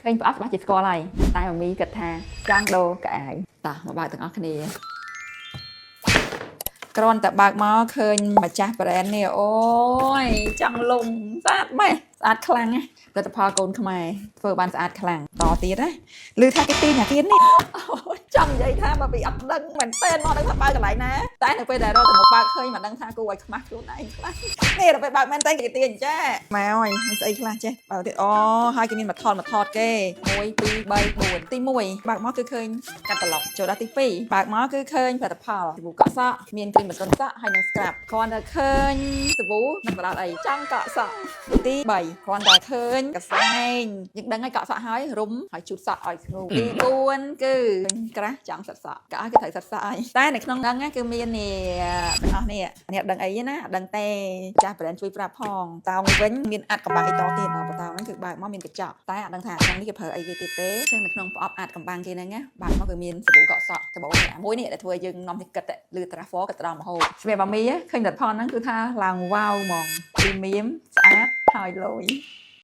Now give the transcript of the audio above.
ឃើញប្រអប់ច្បាស់ជាស្គាល់ហើយតែម៉ាមីគិតថាចង់ដូរកៅអៅតោះមកបើកទាំងអស់គ្នាគ្រាន់តែបើកមកឃើញម្ចាស់ brand នេះអូយចង់លំស្អាតម៉េះស្អាតខ្លាំងណាស់ផលិតផលកូនខ្មែរធ្វើបានស្អាតខ្លាំងតទៀតណាឮថាគេទាញអាគៀននេះអូយចង់និយាយថាបើពីអត់ដឹងមែនតើមកដឹងថាបើកកន្លែងណាតែនៅពេលដែលរកទៅមកបើកឃើញមិនដឹងថាគួរឲ្យខ្មាស់ខ្លួនឯងខ្លះនេះដល់ពេលបើកមែនតើគេទាញចាមកហើយមានស្អីខ្លះចេះបើកទៀតអូហើយគេមានមកថតមកថតគេ1 2 3 4ទី1បើកមកគឺឃើញកាតាឡុកចូលដល់ទី2បើកមកគឺឃើញផលិតផលសាប៊ូកក់សក់មានគ្រីមបន្ទន់សក់ហើយនិង scrub គ្រាន់តែឃើញសាប៊ូនឹងទៅដល់អីចង់កក់សក់ទី3គ្រាន់តែឃើញកសែងយើងដឹងហើយកក់សក់ហើយរុំហើយជូតសក់ឲ្យស្ងួតទី4គឺក្រាស់ចង់សិតសក់ក៏ឲ្យគេត្រូវសិតសក់ហើយតែនៅក្នុងហ្នឹងគឺមាននេះទាំងអស់នេះអ្នកដឹងអីណាអត់ដឹងទេចាស់ brand ជួយប្រាប់ផងតោងវិញមានអាត់កំបាំងអីតទៀតបតោងហ្នឹងគឺបើកមកមានកញ្ចក់តែអត់ដឹងថាក្នុងនេះគេប្រើអីគេទៀតទេអញ្ចឹងនៅក្នុងប្រអប់អាត់កំបាំងគេហ្នឹងណាបើកមកគឺមានសាប៊ូកក់សក់សាប៊ូនេះអាមួយនេះដែលធ្វើឲ្យយើងនាំនេះគិតលឺ travel គិតទៅដល់មហូបសម្រាប់បាមីឃើញផលិតផលហ្នឹងគឺថាឡើងវ៉ាវហ្មង premium ស្អាតហើយលយ។